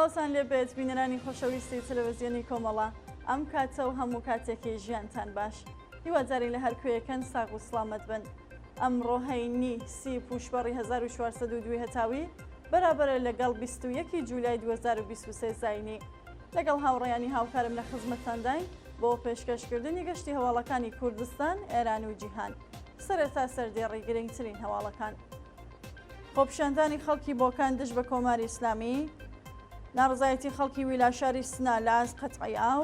سڵاوتان لێ بێت بینەرانی خۆشەویستی تەلەڤزیۆنی کۆمەڵە ئەم کاتە و هەموو کاتێکی ژیانتان باش هیوادارین لە هەر کوێیەکەن ساغ و سڵامەت بن ئەمڕۆ هەینی سی پووشپەڕی 1402 هەتاوی بەرابەرە لەگەڵ 21 جولای 2023 زاینی لەگەڵ هاوڕێیانی هاوکارم لە خزمەتتانداین بۆ پێشکەشکردنی گەشتی هەواڵەکانی کوردستان، ئێران و جیهان. سەرەتا سەردێڕی گرنگترین هەواڵەکان. خۆپیشاندانی خەڵکی بۆکان دژ بە کۆماری ئیسلامی، ناڕزایەتی خەڵکی ویلاشاری سنە لە ئاست قەتعی ئاو،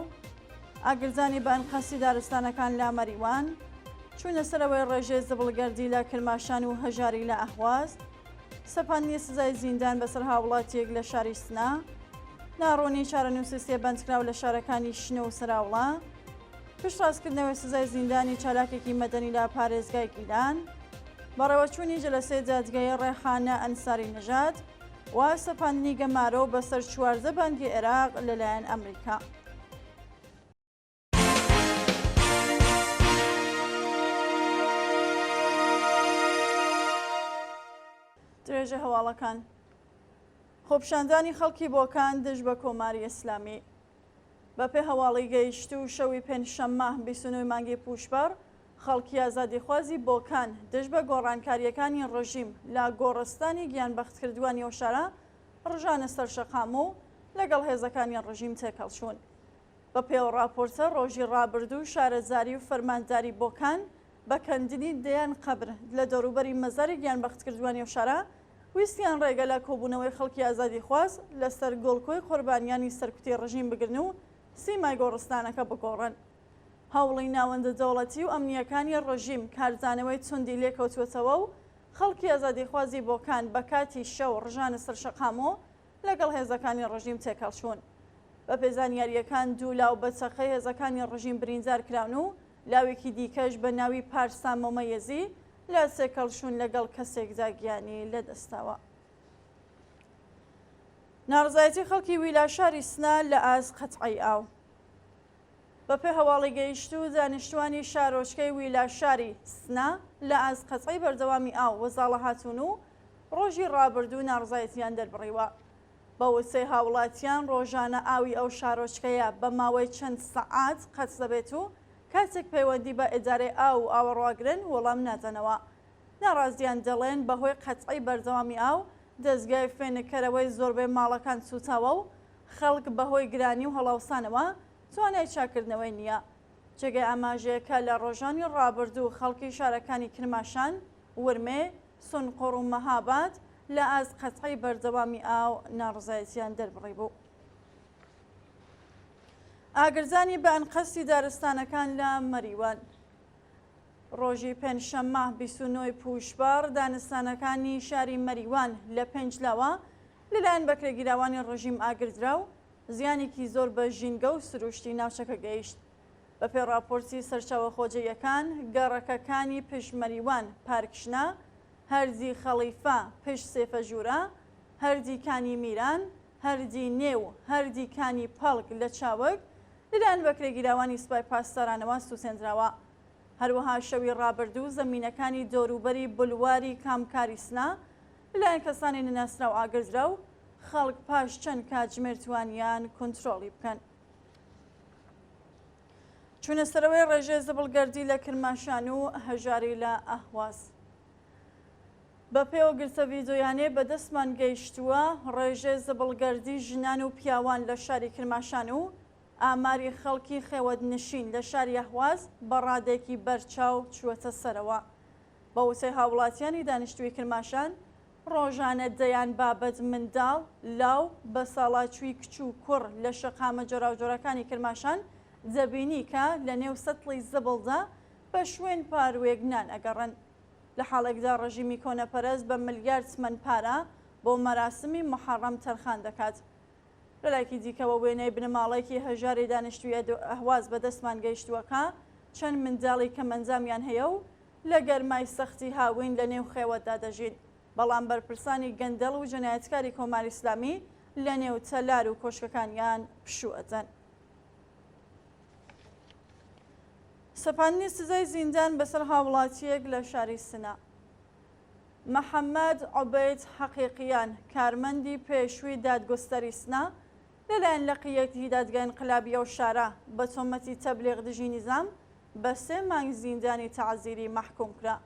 ئاگردانی بە ئەنقەستی دارستانەکان لە مەریوان، چوونە سەرەوەی ڕێژەی زبڵگەردی لە کرماشان و هەژاری لە ئەهواز، سەپاندنی سزای زیندان بەسەر هاووڵاتییەک لە شاری سنە، ناڕوونی چارەنووسی سێ بەندکراو لە شارەکانی شنۆ و سەراوڵا، پشتڕاستکردنەوەی سزای زیندانی چالاکێکی مەدەنی لە پارێزگای گیلان، بەڕێوەچوونی جەلەسەی دادگایی ڕێحانە ئەنساری نەژاد و سەپاندنی گەمارۆ بەسەر 14 بانکی عێراق لەلایەن ئەمریکا. درێژە هەواڵەکان خۆپیشاندانی خەڵکی بۆکان دژ بە کۆماری ئیسلامی بەپێ هەواڵی گەیشتوو شەوی پێنجشەممە 29 مانگی پووشپەڕ خەڵکی ئازادیخوازی بۆکان دژ بە گۆڕانکارییەکانی ڕژیم لە گۆڕستانی گیانبەختکردووانی ئەو شارە ڕژانە سەر شەقام و لەگەڵ هێزەکانی ڕژیم تێکهەڵچوون. بەپێ ئەو ڕاپۆرتە ڕۆژی ڕابردوو شارەزاری و فەرمانداری بۆکان بە کەندنی دەیان قەبر لە دەوروبەری مەزاری گیانبەختکردووانی ئەو شارە ویستیان ڕێگە لە کۆبوونەوەی خەڵکی ئازادیخواز لەسەر گۆڵکۆی قوربانیانی سەرکوتی ڕژیم بگرن و سیمای گۆڕستانەکە بگۆڕن. هەوڵی ناوەندە دەوڵەتی و ئەمنییەکانی ڕژیم کاردانەوەی توندی لێکەوتووەتەوە و خەڵکی ئازادیخوازی بۆکان بە کاتی شەو ڕژانە سەر شەقام و لەگەڵ هێزەکانی ڕژیم تێکهەڵچوون. بەپێی زانیارییەکان دوو لاو بە چەقەی هێزەکانی ڕژیم بریندار کراون و لاوێکی دیکەش بە ناوی پارسا مۆمەیەزی لە تێکهەڵچوون لەگەڵ کەسێکدا گیانی لەدەستداوە. ناڕزایەتی خەڵکی ویلاشاری سنە لە ئاست قەتعەی ئاو. بەپێ هەواڵی گەیشتوو دانیشتوانی شارۆچکەی ویلاشاری سنە لە ئاست قەتعەی بەردەوامی ئاو وەزاڵە هاتوون و ڕۆژی ڕابردوو ناڕزایەتیان دەربڕیوە. بە وتەی هاوڵاتیان ڕۆژانە ئاوی ئەو شارۆچکەیە بە ماوەی چەند سەعات قەتس دەبێت و کاتێک پەیوەندی بە ئیدارەی ئاو و ئاوەڕۆاگرن وەڵام نادەنەوە. ناڕازیان دەڵێن بەهۆی قەتعی بەردەوامی ئاو دەزگای فێنککەرەوەی زۆربەی ماڵەکان سووتاوە و خەڵک بەهۆی گرانی و هەڵاوسانەوە توانای چاککردنەوەی نییە. جێگەی ئاماژەیە کە لە ڕۆژانی ڕابردوو خەڵکی شارەکانی کرماشان، ورمێ، سونقوڕ و مەهاباد لە ئاست قەتعی بەردەوامی ئاو ناڕەزایەتیان دەربڕیبوو. ئاگردانی بە ئەنقەستی دارستانەکان لە مەریوان. ڕۆژی پێنجشەممە 29 ی پووشپەڕ دانستانەکانی شاری مەریوان لە پێنج لاوە لەلایەن بەکرێگیراوانی ڕژیم ئاگردرا و زیانێکی زۆر بە ژینگە و سروشتی ناوچەکە گەیشت. بەپێی ڕاپۆرتی سەرچاوە خۆجێیەکان، گەڕەکەکانی پشت مەریوان، پارک شنە، هەردی خەڵیفە، پشت سێفەژوورە، هەردی کانی میران، هەردی نێ و هەردی کانی پەڵک لە چاوگ، لەلایەن بەکرێگیراوانی سوپای پاسدارانەوە سووتێندراوە. هەروەها شەوی ڕابردوو زەمینەکانی دەوروبەری بلواری کامکاری سنە لەلایەن کەسانی نەناسراو ئاگردرا و خەڵک پاش چەند کاتژمێر توانیان کونترۆڵی بکەن. چوونە سەرەوەی ڕێژەی زبڵگەردی لە کرماشان و هەژاری لە ئەهواز. بە پێی ئەو گرتە ڤیدۆیانەی بە دەستمان گەیشتووە، ڕێژەی زبڵگەردی ژنان و پیاوان لە شاری کرماشان و ئاماری خەڵکی خێوەتنشین لە شاری ئەهواز بە ڕادەیەکی بەرچاو چووەتە سەرەوە. بە وتەی هاووڵاتیانی دانیشتووی کرماشان، ڕۆژانە دەیان بابەت منداڵ، لاو، بەساڵاچووی کچ و کوڕ لە شەقامە جۆراوجۆرەکانی کرماشان دەبینی کە لە نێو سەتڵی زبڵدا بە شوێن پارووێک نان ئەگەڕن. لە حاڵێکدا ڕژیمی کۆنەپەرست بە ملیارد تمەن پارە بۆ مەراسمی موحەڕەم تەرخان دەکات. لە لایەکی دیکەوە وێنەی بنەماڵەیەکی هەژاری دانیشتووی ئەهواز بە دەستمان گەیشتووە کە چەند منداڵی کەمئەندامیان هەیە و لە گەرمای سەختی هاوین لە نێو خێوەتدا دەژین، بەڵام بەرپرسانی گەندەڵ و جەنایەتکاری کۆماری ئیسلامی لە نێو تەلار و کۆشکەکانیان پشوو ئەدەن. سەپاندنی سزای زیندان بەسەر هاوڵاتییەک لە شاری سنە. محەممەد عوبەید حەقیقیان، کارمەندی پێشووی دادگوستەری سنە، لەلایەن لقی یەکی دادگای ئینقلابی ئەو شارە بە تۆمەتی تەبلیغ دژی نیزام بە سێ مانگ زیندانی تەعزیری مەحکووم کرا.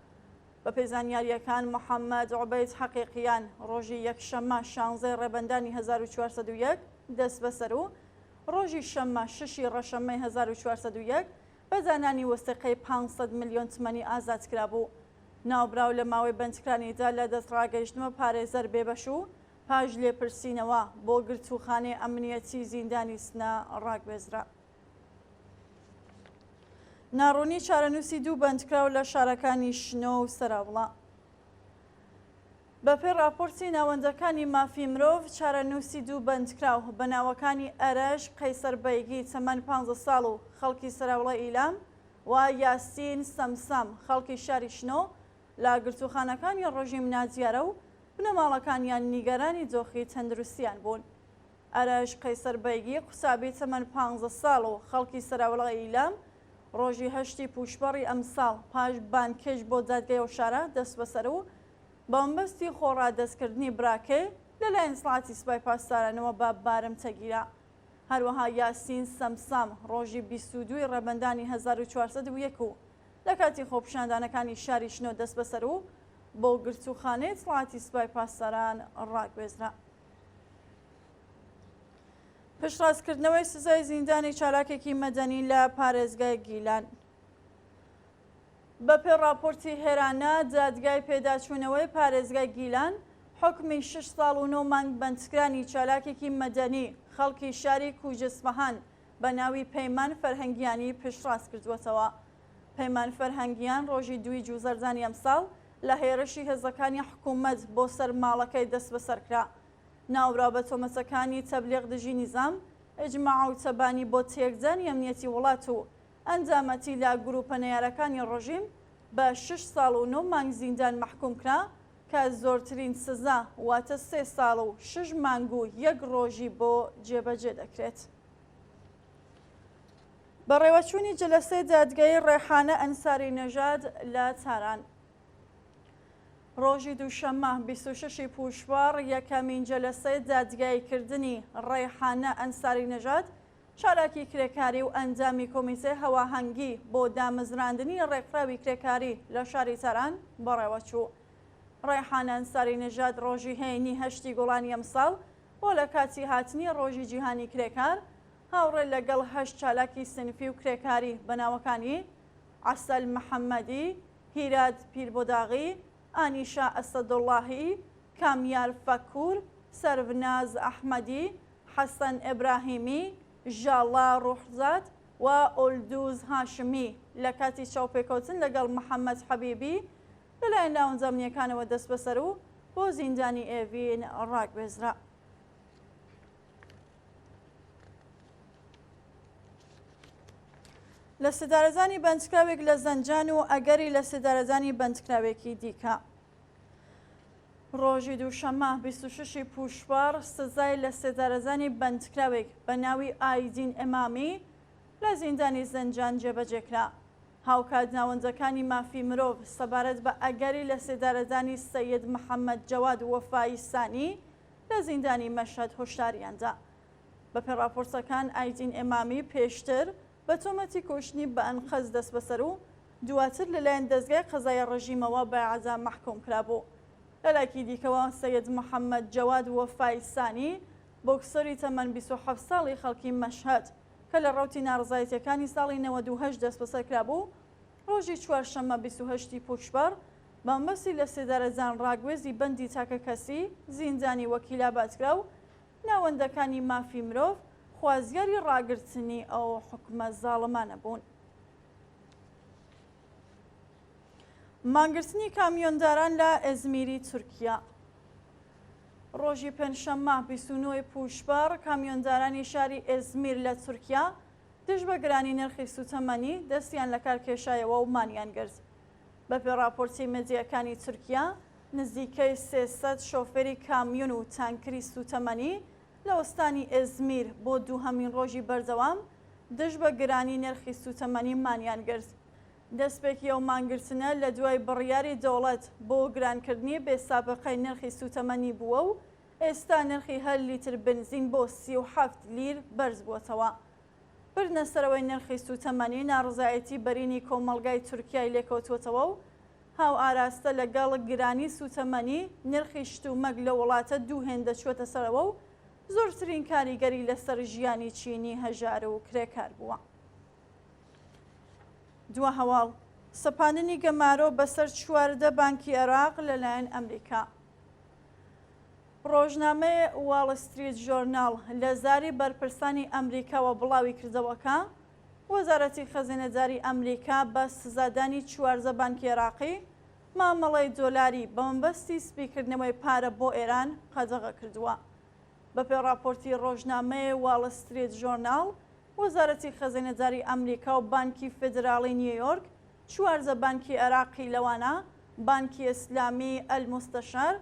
بەپێی زانیارییەکان محەممەد عوبەید حەقیقیان ڕۆژی یەکشەممە شانزەی ڕێبەندانی 1401 دەستبەسەر و ڕۆژی شەممە شەشی ڕەشەممەی 1401 بە دانانی وەسیقەی 500 ملیۆن تمەنی ئازاد کرابوو. ناوبراو لە ماوەی بەندکرانیدا لە دەستڕاگەیشتن بە پارێزەر بێبەش و پاش لێپرسینەوە بۆ گرتووخانەی ئەمنیەتی زیندانی سنە ڕاگوێزرا. ناڕوونی چارەنووسی دوو بەندکراو لە شارەکانی شنۆ و سەراوڵا. بەپێی ڕاپۆرتی ناوەندەکانی مافی مرۆڤ، چارەنووسی دوو بەندکراو بە ناوەکانی ئەرەش قەیسەربەیگی تەمەن 15 ساڵ و خەڵکی سەراوڵای ئیلام و یاسین سەمسام خەڵکی شاری شنۆ لە گرتووخانەکانی ڕژیم نادیارە و بنەماڵەکانیان نیگەرانی دۆخی تەندروستیان بوون. ئەرەش قەیسەر بەیگی قوتابی تەمەن پانزە ساڵ و خەڵکی سەراوڵغی ئیلام، ڕۆژی هەشتی پووشپەڕی ئەمساڵ پاش بانگهێشت بۆ دادگای ئەو شارە دەستبەسەر و بە مەبەستی خۆڕادەستکردنی براکەی لەلایەن ئیتڵاعاتی سپای پاسدارانەوە بە بارمتە گیرا. هەروەها یاسین سەمسام ڕۆژی 22 ی ڕێبەندانی 1401 و لە کاتی خۆپیشاندانەکانی شاری شنۆ دەستبەسەر و بۆ گرتووخانەی ئیتڵاعاتی سپای پاسداران ڕاگوێزرا. پشتڕاستکردنەوەی سزای زیندانی چالاکێکی مەدەنی لە پارێزگای گیلان. بەپێی ڕاپۆرتی هێرانا، دادگای پێداچوونەوەی پارێزگای گیلان حوکمی شەش ساڵ و نۆ مانگ بەندکرانی چالاکێکی مەدەنی خەڵکی شاری کووجسفەهان بە ناوی پەیمان فەرهەنگیانی پشتڕاست کردووەتەوە. پەیمان فەرهەنگیان ڕۆژی دووی جوزەردانی ئەمساڵ لە هێرشی هێزەکانی حکوومەت بۆ سەر ماڵەکەی دەستبەسەر کرا. ناوبراو بە تۆمەتەکانی تەبلیغ دژی نیزام، ئیجماع و تەبانی بۆ تێکدانی ئەمنیەتی وڵات و ئەندامەتی لە گرووپە نەیارەکانی ڕژیم بە شەش ساڵ و نۆ مانگ زیندان مەحکووم کرا کە زۆرترین سزا واتە سێ ساڵ و شەش مانگ و یەک ڕۆژی بۆ جێبەجێ دەکرێت. بەڕێوەچوونی جەلەسەی دادگایی ڕێحانە ئەنساری نەژاد لە تاران. ڕۆژی دووشەممە 26 ی پووشپەڕ یەکەمین جەلەسەی دادگاییکردنی ڕێحانە ئەنساری نەژاد، چالاکی کرێکاری و ئەندامی کۆمیتەی هەواهەنگی بۆ دامەزراندنی ڕێکخراوی کرێکاری لە شاری تاران بەڕێوەچوو. ڕێحانە ئەنساری نەژاد ڕۆژی هەینی هەشتی گوڵانی ئەمساڵ و لە کاتی هاتنی ڕۆژی جیهانی کرێکار هاوڕێ لەگەڵ هەشت چالاکی سنفی و کرێکاری بە ناوەکانی عەسەل محەممەدی، هیراد پیربۆداغی، ئانیشا ئەسەدوڵڵاهی، کامیار فەکوور، سەرڤناز ئەحمەدی، حەسەن ئیبراهیمی، ژاڵە ڕوحزاد و ئۆلدوز هاشمی لە کاتی چاوپێکەوتن لەگەڵ محەممەد حەبیبی لەلایەن ناوەندە ئەمنییەکانەوە دەستبەسەر و بۆ زیندانی ئێڤین ڕاگوێزرا. لە سێدارەدانی بەندکراوێک لە زەنجان و ئەگەری لە سێدارەدانی بەندکراوێکی دیکە. ڕۆژی دووشەممە 26 ی پووشپەڕ سزای لە سێدارەدانی بەندکراوێک بە ناوی ئایدین ئیمامی لە زیندانی زەنجان جێبەجێکرا. هاوکات ناوەندەکانی مافی مرۆڤ سەبارەت بە ئەگەری لە سێدارەدانی سەید محەممەد جەواد وەفایی سانی لە زیندانی مەشهەد هۆشداریان دا. بەپێی ڕاپۆرتەکان ئایدین ئێمامی پێشتر بە تۆمەتی کوشتنی بە ئەنقەست دەستبەسەر و دواتر لەلایەن دەزگای قەزایی ڕژیمەوە بە ئێعدام مەحکوم کرابوو. لەلایەکی دیکەوە سەید محەممەد جەواد وەفای سانی بۆکسۆری تەمەن 27 ساڵی خەڵکی مەشهەد کە لە ڕەوتی ناڕەزایەتییەکانی ساڵی 98 دەستبەسەر کرابوو، ڕۆژی چوارشەممە 28 ی پووشپەڕ بە مەبەستی لەسێدارەدان ڕاگوێزی بەندی تاکەکەسی زیندانی وەکیلاباد کرا و ناوەندەکانی مافی مرۆڤ خوازیاری ڕاگرتنی ئەو حوکمە زاڵمانە بوون. مانگرتنی کامیۆنداران لە ئەزمیری تورکیا. ڕۆژی پێنجشەممە 29 ی پووشپەڕ کامیۆندارانی شاری ئەزمیر لە تورکیا دژ بە گرانی نرخی سووتەمەنی دەستیان لەکار کێشایەوە و مانیان گرت. بەپێی ڕاپۆرتی مێدیاکانی تورکیا، نزیکەی 300 شۆفێری کامیۆن و تانکری سووتەمەنی لە ئوستانی ئێزمیر بۆ دووهەمین ڕۆژی بەردەوام دژ بە گرانی نرخی سووتەمەنی مانیان گرت. دەستپێکی ئەو مانگرتنە لە دوای بڕیاری دەوڵەت بۆ گرانکردنی بێ سابقەی نرخی سووتەمەنی بووە و. ئێستا نرخی هەر لیتر بنزین بۆ 37 لیر بەرزبووەتەوە. بردنە سەرەوەی نرخی سووتەمەنی ناڕەزایەتی بەرینی کۆمەڵگای تورکیای لێکەوتووەتەوە و هاوئاراستە لەگەڵ گرانی سووتەمەنی، نرخی شتومەک لەو وڵاتە دوو هێندە چووەتە سەرەوە و زۆرترین کاریگەری لەسەر ژیانی چینی هەژار و کرێکار بووە. دوا هەواڵ، سەپاندنی گەمارۆ بەسەر 14 بانکی عێراق لەلایەن ئەمریکا. ڕۆژنامەی واڵ ستریت ژۆرناڵ لە زاری بەرپرسانی ئەمریکاوە بڵاویکردەوە کە، وەزارەتی خەزێنەداری ئەمریکا بە سزادانی 14 بانکی عێراقی مامەڵەی دۆلاری بە مەبەستی سپیکردنەوەی پارە بۆ ئێران قەدەغە کردووە. بەپێی ڕاپۆرتی ڕۆژنامەی واڵ ستریت ژۆرناڵ، وەزارەتی خەزێنەداری ئەمریکا و بانکی فیدراڵی نیویۆرک 14 بانکی عێراقی لەوانە بانکی ئیسلامی ئەلموستەشار،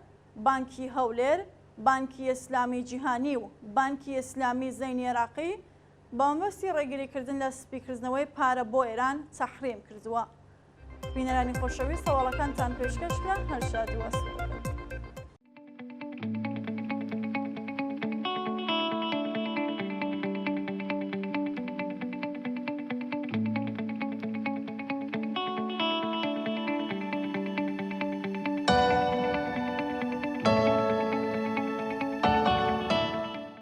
بانکی هەولێر، بانکی ئیسلامی جیهانی و بانکی ئیسلامی زەینی عێراقی بە مەبەستی ڕێگریکردن لە سپیکردنەوەی پارە بۆ ئێران تەحریم کردووە. بینەرانی خۆشەویست هەواڵەکانتان پێشکەش کرا هەر شاد و ئاسوودە.